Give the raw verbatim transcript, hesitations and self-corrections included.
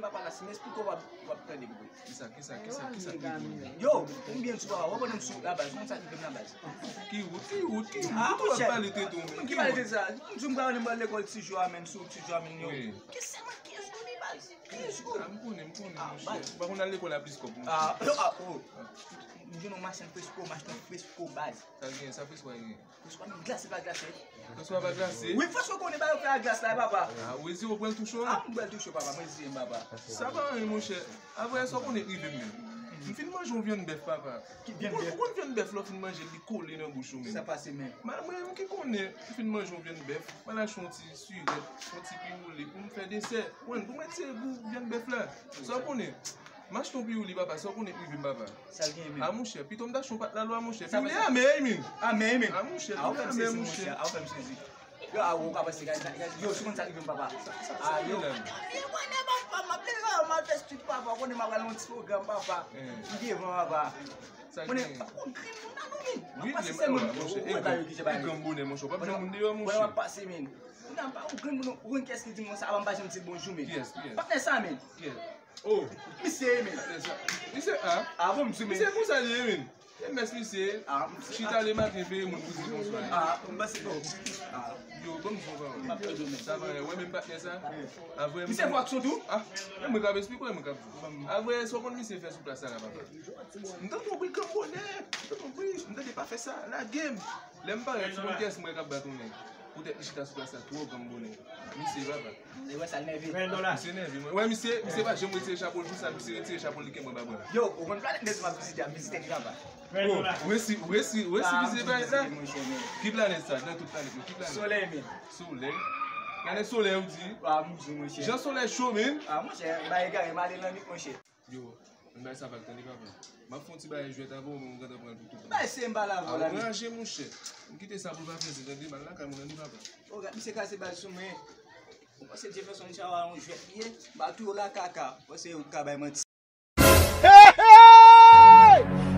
Papa la, si m esplike w, w ap, w ap tande, bro. Kisa, kisa, kisa, kisa ki rive w? Yo, m byen sou papa, w ap tande m sou la baz, konn sa ki rive m la baz. Ki wout, ki wout, ki wout? Ah, ou ap pale tete w menm. Ki pale tete sa? M di w m pral, m pral lekòl ti jou a, men, sou ti jou a, men, yo. Wi. Ki sèlman kenz goud li baz? Kenz goud. Ah, m konnen, m konnen, monchè. Ou pa konn al lekòl a plis kòb, monchè. Ah, ah, oh. M jwenn yon machann Fresco, machann Fresco baz. Sa l genyen, sa Fresco a genyen? Fresco a menm glase pa glase. Fresco a pa glase? Wi, Fresco konnen ba yo fè a glas la, papa. Ah, ou reziye w pran l tou cho? Ah, m pral tou cho, papa, mwen reziye m, papa. Sa pa anyen, monchè. Avan yè, sa w konnen k rive m menm. M fin manje yon vyann bèf, papa. Ki vyann bèf? Ou konn vyann bèf, lè w fin manje l, li kole nan bouch ou menm. Sa pase menm. Mwen menm ki konnen, m fin manje yon vyann bèf, m al achte yon ti sirèt, yon ti piwouli pou m fè desè. Ou konprann? Pou m retire gou vyann bèf la. Sa w konnen? M achte yon piwouli, papa, sa w konnen k rive m, papa. Sa l genyen menm? Ah, monchè, pito m ta achte yon pat lalwa, monchè. Piwouli amè, wi, men. Amè, wi, men. Ah, monchè, piwouli amè, monchè. Ah, ou fè m sezi, monchè. Ah, ou fè m sezi. Yo, ah, ou ka panse, gade, gade, yo, sou konn sa k rive m, papa. Ah, yo. Mwen, mwen, mwen, papa, m ap leve, m ap fè street, papa, ou konnen m ap pral yon ti pwogram, papa. M devan, papa. Konnen, ou grenn moun nan, non, men. Wi, men, monchè, e granm bonè, monchè, w p ap jwenn moun deyò, monchè. Konnen w ap pase, men. Konnen m pa yon grenn moun, ou konn kiyès ki di m konsa, avan m pa janm di l bonjou, men. Kiyès, kiyès? Patnè sa, men. Kiyès? Oh. Misye, men. Patnè sa. Misye, ah. Ah, bon, misye, men. Misye konsa li ye, men. E mès misye, chita le maten, veye moun pou di bonswa. Ah, m panse, oh. Ah. Yo, ban m di w yon pawòl. M ap tande w, men. Sa va, wè menm patnè sa? Avè m. Misye fè aksyon tou? Ah, men mwen k ap esplike w, mwen k ap di w. Avè, sa w konn misye fè sou plas sa la, papa? M tande w bri granm bonè. M tande w bri, m tande pa fè sa. Lage m. Lè m parèt, sou konn kiyès m wè k ap bat yon nèg. Poutèt li chita sou plas la twò granm bonè. Misye papa. Misye nève. Misye nève, mwen. Wè, misye, misye pa janm retire chapo l pou sa, misye retire chapo l, li kenbe anba bra l. Yo, ou konn planèt nèg m ap vizite, ap vizite li papa. Oh, ou resi, ou resi, ou resi vizite planèt la? Ki planèt sa? Nan tout planèt yo, ki planèt? Solèy, men. Solèy? Planèt solèy, ou di? Ah, monchè, monchè. Jan solèy cho, men. Ah, monchè, bagay kare, m ale lannwit, monchè. Yo, ann bay sa vag, tande, papa. M ap fè yon ti bagay jwèt avè w, men ou gentan pran l pou tout bon. Bay se m pa la, a, ou anraje, monchè. M kite sa pou l pa fè zen, tande, m al lakay mwen, tande, papa. O, gad misye kraze bal sou mwen. Ou panse Jefferson Chawa yon jwèt li ye? M pa touye w la, kaka. Ou panse ou ka bay manti? Hey, hey!